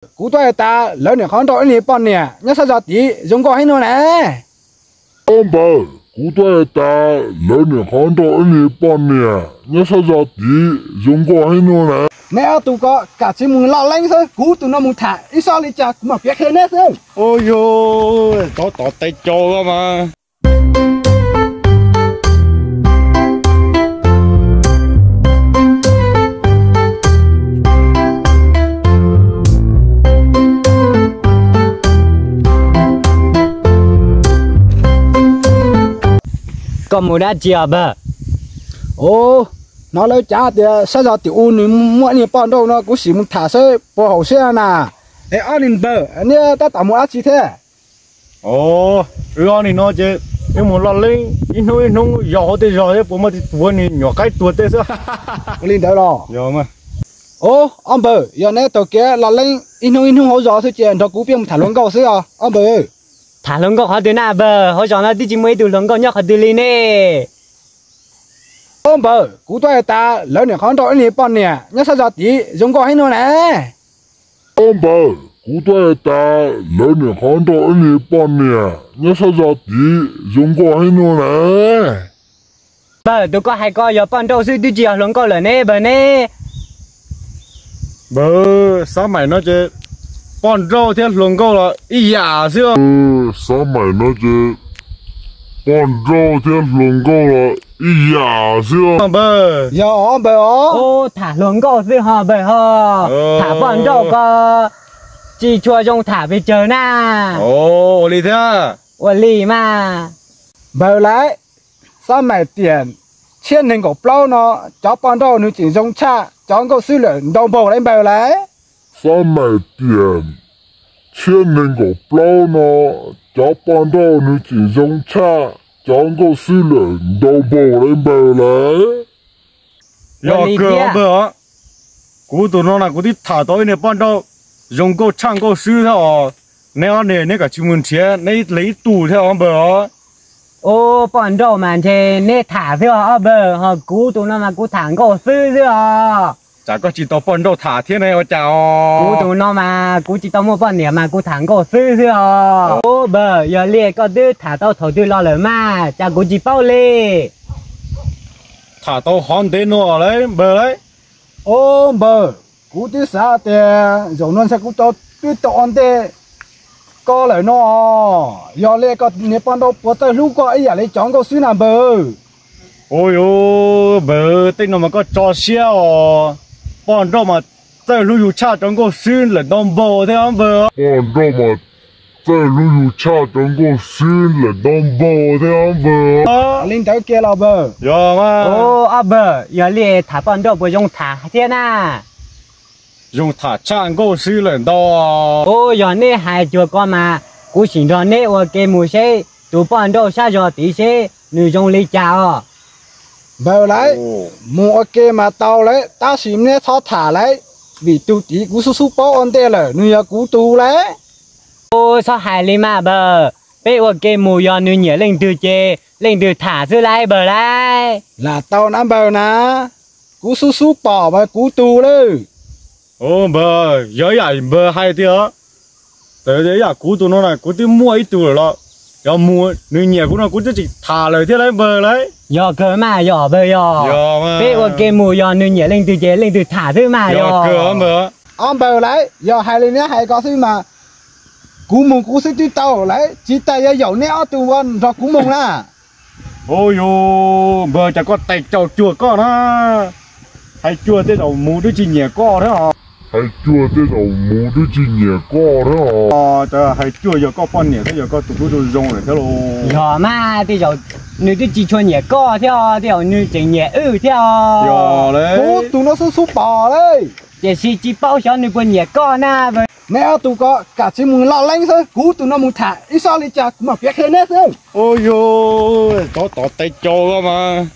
Kuv tuaj tas lawv niam qhov nrauj ib niag poj niam nyob sab zos tid zoo nkauj heev no na. Ob npawg, kuv tuaj tas lawv niam qhov nrauj ib niag poj niam nyob sab zos tid zoo nkauj heev no na. Neb ob tug ko kam tsis mus loj leeb xwb, kuv tus no mus tham ib sob li cas kuv mam piav qhia neb xwb. Ua yog, tov tov tes cau mas. Koj mus dab tsi os npawg? Ov, hnov lawv cav tias sab zos tim u nws muaj ib niag poj nrauj no, kuv sim mus tham seb puas haum siab na. Es ob niag npawg, neb tab tom mus dab tsi thiab? Ov, wb ob niag no ces wb mus loj leeb ib hnub ib hnub yos hauv tej zos thiab puas muaj tej tus ua niag nyuam qaib tuag tej xwb. Ua li ntawd los? Ov, ob npawg, yog neb taug kev loj leeb ib hnub ib hnub hauv zos xwb ces nrog kuv peb mus tham hluas nkauj xwb os ob npawg. Tham hluas nkauj qhov twg na npawg? Hauv zos no twb tsis muaj ib tug hluas nkauj nyob qhov twg li ne. Ob npawg, kuv tuaj tas lawv niam qhov nrauj ib niag poj niam nyob sab zos tid zoo nkauj heev no na. Ob npawg, kuv tuaj tas lawv niam qhov nrauj ib niag poj niam nyob sab zos tid zoo nkauj heev no na. Npawg, tus koj hais ko yog poj nrauj xwb twb tsis yog hluas nkauj lawm ne npawg ne. Npawg, xab maim no ces poj nrauj thiab hluas nkauj los ib yam xwb. Xab maim no ces poj nrauj thiab hluas nkauj los ib yam xwb npawg. Yog ob npawg os. Ov, tham hluas nkauj xwb ho npawg ho. Tham poj nrauj ko tsis tshua zoo tham pes tsawg na. Ua li thiab. Ua li mas. Npawg lauj, xab maim tiam tshiab neeg nkaum plaub no cov poj nrauj nws tseem zoo tshaj cov nkauj xwb lawm ntau npaug lauj npawg lauj. Xab maim tiam tshiab neeg nkaum plaub no cov poj nrauj nws tseem zoo tshaj cov nkauj xwb lawm ntau npaug lauj npawg lauj. Yog kawg npawg os. Kuv tus no na kuv twb tham tau ib niag poj nrauj zoo nkauj tshaj nkauj xwb thiab os. Neb ob niag neb kam tsis mus nrhiav neb ib leeg ib tug thiab os npawg os. Ov, poj nrauj mas ntshe neb tham xwb os ob npawg, ho kuv tus no mas kuv tham nkauj xwb xwb os. Tsam koj tsis tau poj nrauj tham thiab ne ua cas os? Kuv tus no mas kuv tsis tau muaj poj niam mas kuv tham nkauj xwb xwb os. Ov npawg, yog li koj twb tham tau thaum twg los lawm mas cas kuv tsis paub li? Tham tau hov ntev no lauj npawg lauj. Ov npawg, kuv twb xav tias zaum no ntshe kuv twb tau ua ntej koj lawm no. Yog li koj niag poj nrauj puas txawj hlub koj ib yam li cov nkauj xwb na npawg? Ua yog npawg, tej no mas koj tso siab os. Poj nrauj mas txawj hlub yus tshaj cov nkauj xwb lawm ntau npaug thiab npawg. Poj nrauj mas txawj hlub yus tshaj cov nkauj xwb lawm ntau npaug thiab npawg. Li ntawd kiag los npawg? Yog mas. Ov npawg, yog li tham poj nrauj puas zoo tham thiab na? Zoo tham tshaj nkauj xwb lawm ntau. Ov, yog neb hais cuag ko mas kuv sim nrog neb ua ke mus seb tus poj nrauj sab zos tid seb nws zoo li cas os. Npawg lauj, mus ua ke mas tau lauj, tab sis neb txhob tham lauj, vim tus tid kuv xub xub paub ua ntej lawm nws yog kuv tus lauj. Ov, txhob hais li mas npawg, peb ua ke mus yog nws nyiam leej twg ces leej twg tham xwb lauj npawg lauj. Lam tau na npawg na, kuv xub xub pom mas kuv tus lauj. Ov npawg, yog ib yam npawg hais tiag. Txawm ib yam kuv tus no na kuv twb muaj ib tug lawm los, yog mus nws nyiam kuv no kuv twb tsis tham lawm thiab lauj npawg lauj. Yog kawg mas yog npawg yog. Peb ua ke mus yog nws nyiam leej twg ces leej twg tham xwb mas yog. Ob npawg lauj, yog hais li neb hais ko xwb mas kuv mus kuv xwb twb tau lauj, tsis tas yuav yaum neb ob tug ua nrog kuv mus na. Ov yog npawg, cas koj tes cau cuag koj na. Hais cuag tej zaum mus twb tsis nyiam koj thiab os. Hais cuag tej zaum mus twb tsis nyiam koj thiab os. Hais cuag yog koj poj niam thiab yog koj tus hlub zoo zoo lawm thiab lauj. Yog mas tej zaum nws twb tsis tshua nyiam koj thiab os, tej zaum nws tseem nyiam wb thiab os. Kuv tus no xub xub pom lauj. Tiam sis tsis paub xyov nws puas nyiam koj na. Neb ob tug ko kam tsis mus loj leeb xwb, kuv tus no mus tham ib sob li cas kuv mam piav qhia neb xwb. Ua yog, tov tov tes cau mas.